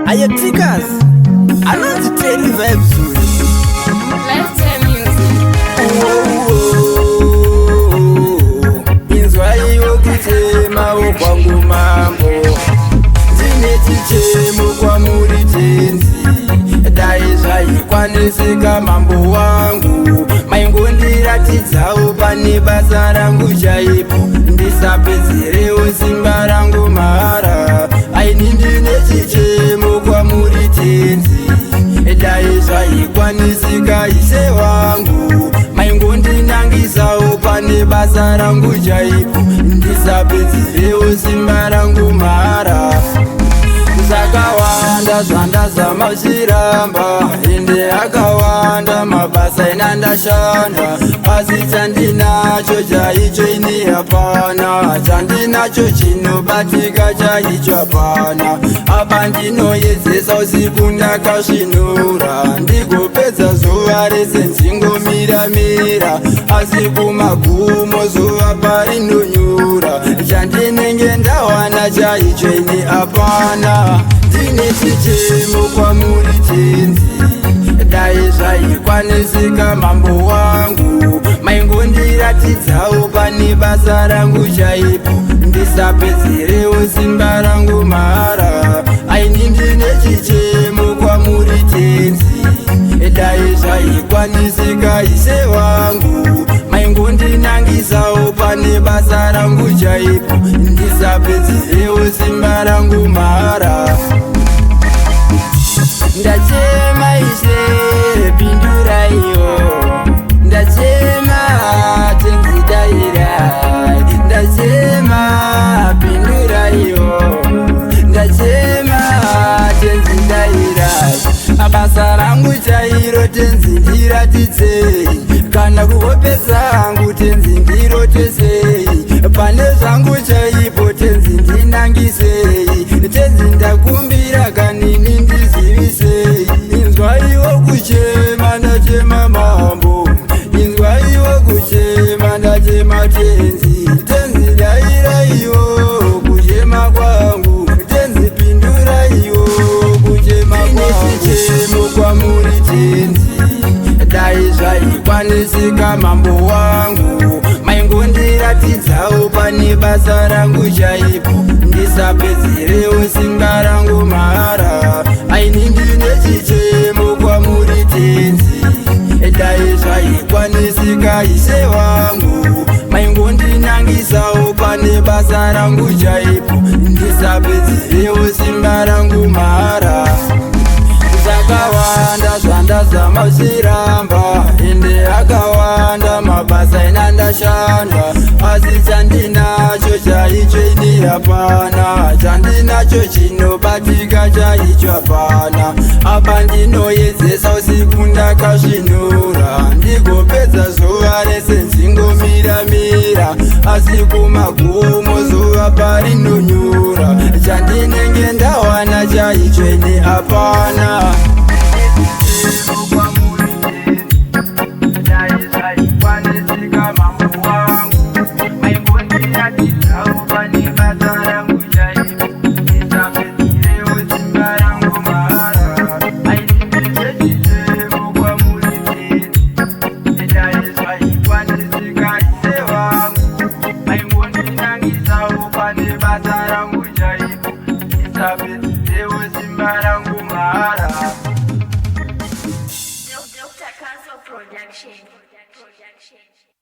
Aye Tickers anonzi Terry Vibes uyu. Lifetime Music. Inzwaiwo kuchemawo kwangu mambo, ndine chichemo kwamuri tenzi. Dai zvaikwanisika mambo wangu, maingondiratidzawo pane basa rangu chaipo, ndisapedzerewo simba rangu mahara. Aini ndine chichemo kwamuri tenzi, dai zvaikwanisika ishe wangu, maingondinangisawo pane basa rangu chaipo, ndisapedzerewo simba rangu mahara. Zvakawanda zvandazama zviramba, ende akawanda mabasa inandashanda, asi chandinacho chaicho ini hapana, chandinacho chinobatika chaicho hapana. Apa ndinoyedzesa usiku ndakasvinura, ndigopedza zuva rese ndingomiramira, asi kumagumo zuva parinonyura, chandinenge ndawana chaicho ini hapana. Ndine chichemo kwamuri tenzi, dai zvaikwanisika mambo wangu, maingondiratidzawo pane basa rangu chaipo, ndisapedzerewo simba rangu mahara. Aini ndine chichemo kwamuri tenzi, dai zvaikwanisika ishe wangu, maingondinangisawo pane basa rangu chaipo, ndisapedzerewo simba rangu mahara. Ndachema ishe, pinduraiwo, ndachema tenzi dairai, ndachema pinduraiwo, ndachema tenzi dairai. Basa rangu chairo tenzi ndiratidzei, kana kuhope dzangu tenzi ndirotesei, pane zvangu chaipo tenzi ndinangisei, tenzi ndakumbira kanini ndizivisei. Inzwaiwo kuchema ndachema mambo, inzwaiwo kuchema ndachema tenzi, tenzi dairaiwo kuchema kwangu, tenzi pinduraiwo kuchema kwangu. Chichemo kwamuri tenzi, dai zvaikwanisika mambo wangu, maingondiratidzawo pane basa rangu chaipo, ndisapedzerewo simba rangu mahara. Aini ndine chichemo kwamuri tenzi, dai zvaikwanisika ishe wangu, maingondinangisawo pane basa rangu chaipo, ndisapedzerewo simba rangu mahara. Zvakawanda zvandazama zviramba, ende akawanda mabasa inandashanda, asi chandinacho chaicho ini hapana, chandinacho chinobatika chaicho hapana. Apa ndinoyedzesa usiku ndakasvinura, ndigopedza zuva rese ndingomiramira, asi kumagumo zuva parinonyura, chandinenge ndawana chaicho ini hapana. Dr. Council Production. Production.